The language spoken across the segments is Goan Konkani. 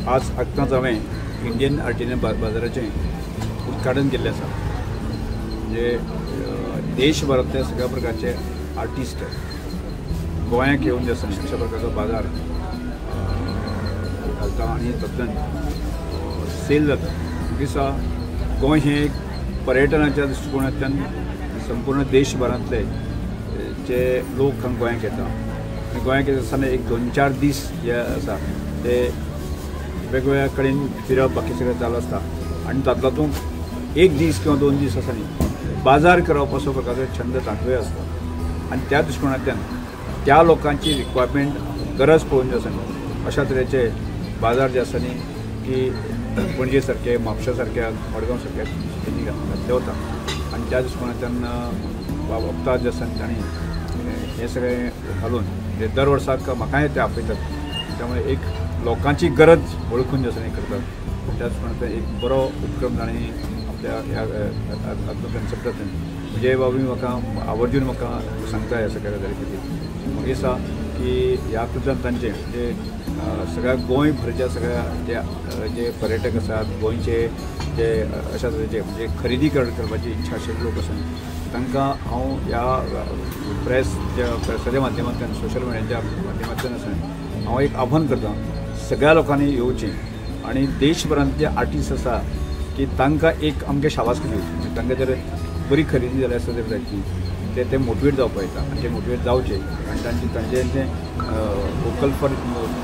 आज आतांच हांवें इंडियन आर्टिजन बाजाराचें उद्घाटन केल्लें आसा. म्हणजे देशभरांतले सगळ्या प्रकारचे आर्टिस्ट गोंयाक येवन जे आसा अशा प्रकारचो बाजार घालता आनी तातूंतल्यान सेल जाता. दिसा गोंय हें एक पर्यटनाच्या दृश्टिकोनांतल्यान संपूर्ण देशभरांतले जे लोक हांगा गोंयाक येता आनी गोंयाक येता आसतना एक 2-4 दीस जे आसा ते वेगवेगळ्या कडेन फिरप बाकी सगळें चालू आसता आनी तातूंत एक दीस किंवा 2 दीस आसा न्ही बाजार करप असो प्रकारचो छंद तांतूय आसता आनी त्या दृश्टिकोनांतल्यान त्या लोकांची रिक्वायरमेंट गरज पळोवन जे आसा न्ही अशा तरेचे बाजार जे आसा न्ही की पणजे सारके, म्हापशा सारक्या, मडगांव सारक्या तेणी घातले वता आनी त्या दृश्टिकोनांतल्यान बाबा जे आसा तांणी हें सगळें घालून म्हणजे दर वर्साक म्हाकाय ते आपयतात. त्यामुळे एक लोकांची गरज वळखून जे आसा न्ही करतात. त्या दृश्टिकोनांतल्यान एक बरो उपक्रम तांणी आपल्या ह्या कन्सेप्टांतल्यान म्हणजे बाबी म्हाका आवर्जून म्हाका सांगता ह्या सगळ्या गजाली खातीर. म्हाका दिसता की ह्या हातूंतल्यान तांचें म्हणजे सगळ्या गोंयभरच्या सगळ्या जे जे पर्यटक आसात, गोंयचे जे अशा तरेचे म्हणजे खरेदी करपाची इच्छा आशिल्ले लोक आसात तांकां हांव ह्या प्रेसाच्या माध्यमांतल्यान, सोशल मिडियाच्या माध्यमांतल्यान आसा हांव एक आव्हान करता सगळ्या लोकांनी येवचें आनी देशभरांत जे आर्टिस्ट आसा की तांकां एक आमकां शाबासकी दिवची. तांकां जर बरी खरेदी जाली आसत तर जायती ते ते मोटिवेट जावपाक येता आनी ते मोटिवेट जावचे आनी तांचे तांचे vocal for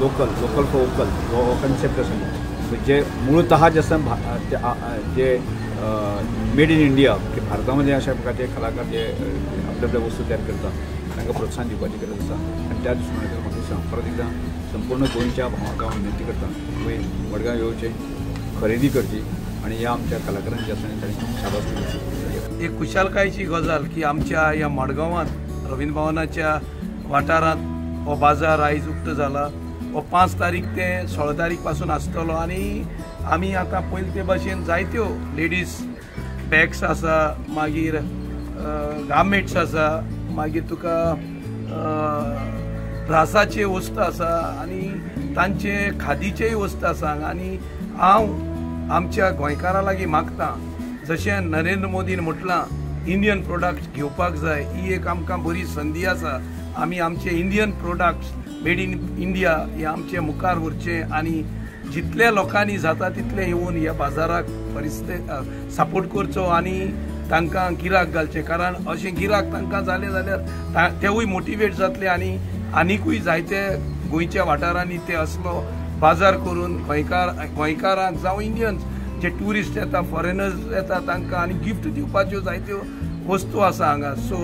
local, local for vocal हो कन्सेप्ट आसा न्ही जे मुळतः जे आसा जे मेड इन इंडिया की भारतामध्ये अशा प्रकारचे कलाकार जे आपले आपले वस्तू तयार करता तांकां प्रोत्साहन दिवपाची गरज आसा. आनी त्या दृश्टिकोनांतल्यान म्हाका दिसता परत एकदां संपूर्ण गोंयच्या भावांक हांव विनंती करता तुमी मडगांव येवचें, खरेदी करची आनी ह्या आमच्या कलाकारांची आसा तांणी शाबासकी दिवची. एक खुशालकायेची गजाल की आमच्या ह्या मडगांवांत रवींद्र भवनाच्या वाठारांत हो बाजार आयज उक्तो जाला. हो 5 तारीख ते 16 तारीख पासून आसतलो आनी आमी आतां पयले ते भाशेन जायत्यो लेडीज बॅग्स आसा, मागीर गार्मेंट्स आसा, मागीर तुका ब्रासाचे वस्तू आसा आनी तांचे खादीचेय वस्तू आसा. आनी हांव आमच्या गोंयकारां लागीं मागता जशें नरेंद्र मोदीन म्हटलां इंडियन प्रोडक्ट्स घेवपाक जाय, ही एक आमकां बरी संदी आसा. आमी आमचे Indian products made in India हे आमचे मुखार व्हरचें आनी जितल्या लोकांनी जाता तितले येवन ह्या बाजाराक परिस्थिती सपोर्ट करचो आनी तांकां गिराक घालचें. कारण अशें गिराक तांकां जालें जाल्यार तेवूय मोटिवेट जातले आनी आनिकूय जायते गोंयच्या वाठारांनी ते असलो बाजार करून गोंयकारांक जावं इंडियन्स जे ट्युरिस्ट येता, फॉरेनर्स येता तांकां आनी गिफ्ट दिवपाच्यो जायत्यो वस्तू आसा हांगा. सो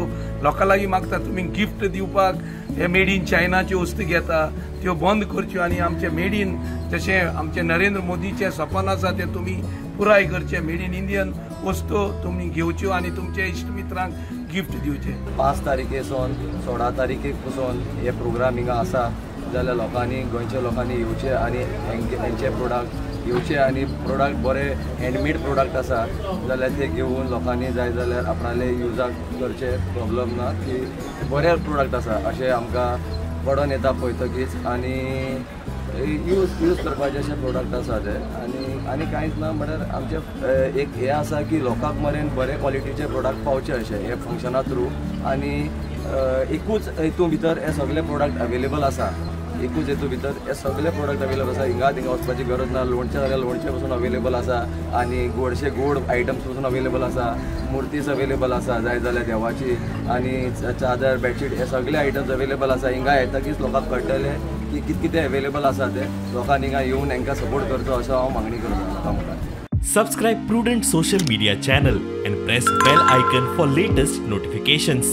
लोकां लागीं मागता तुमी गिफ्ट दिवपाक हे मेड इन चायनाच्यो वस्तू घेता त्यो बंद करच्यो आनी आमचे मेड इन जशें आमचे नरेंद्र मोदीचें सपन आसा तें तुमी पुराय करचें. मेड इन इंडियन वस्तू तुमी घेवच्यो आनी तुमचे इश्ट मित्रांक गिफ्ट दिवचे. 5 तारखे सावन 16 तारखेक पसून हे प्रोग्राम हिंगा आसा जाल्यार लोकांनी, गोंयच्या लोकांनी येवचे आनी हेंचे प्रोडक्ट घेवचे आनी प्रोडक्ट बरे हँडमेड प्रोडक्ट आसा जाल्यार ते घेवन लोकांनी जाय जाल्यार आपणाले युजाक करचे, प्रॉब्लम ना की बरे प्रोडक्ट आसा अशें आमकां पडोन येता पळयतकीच आनी यूज करपाचे अशे प्रोडक्ट आसा ते. आनी आनी कांयच ना म्हळ्यार आमचें एक हें आसा की लोकांक मेरेन बरे क्वॉलिटीचे प्रोडक्ट पावचे अशें हे फंक्शना थ्रू आनी एकूच हितून भितर हे सगळे प्रोडक्ट अवेलेबल आसा. एकूच हेतू भितर हे सगळे प्रोडक्ट अवेलेबल आसा. हिंगा थिंगा वचपाची गरज ना. लोणचें जाल्यार लोणचें पसून अवेलेबल आसा आनी गोडशे गोड आयटम्स पसून अवेलेबल आसा, मुर्तीस अवेलेबल आसा जाय जाल्यार देवाची आनी चादर, बेडशीट हे सगळे आयटम्स अवेलेबल आसा. हिंगा येतकीच लोकांक कळटलें की कितें कितें अवेलेबल आसा तें. लोकांनी हिंगा येवन हांकां सपोर्ट करचो असो हांव मागणी करता लोकां मुखार. Subscribe Prudent social media channel and press bell icon for latest notifications.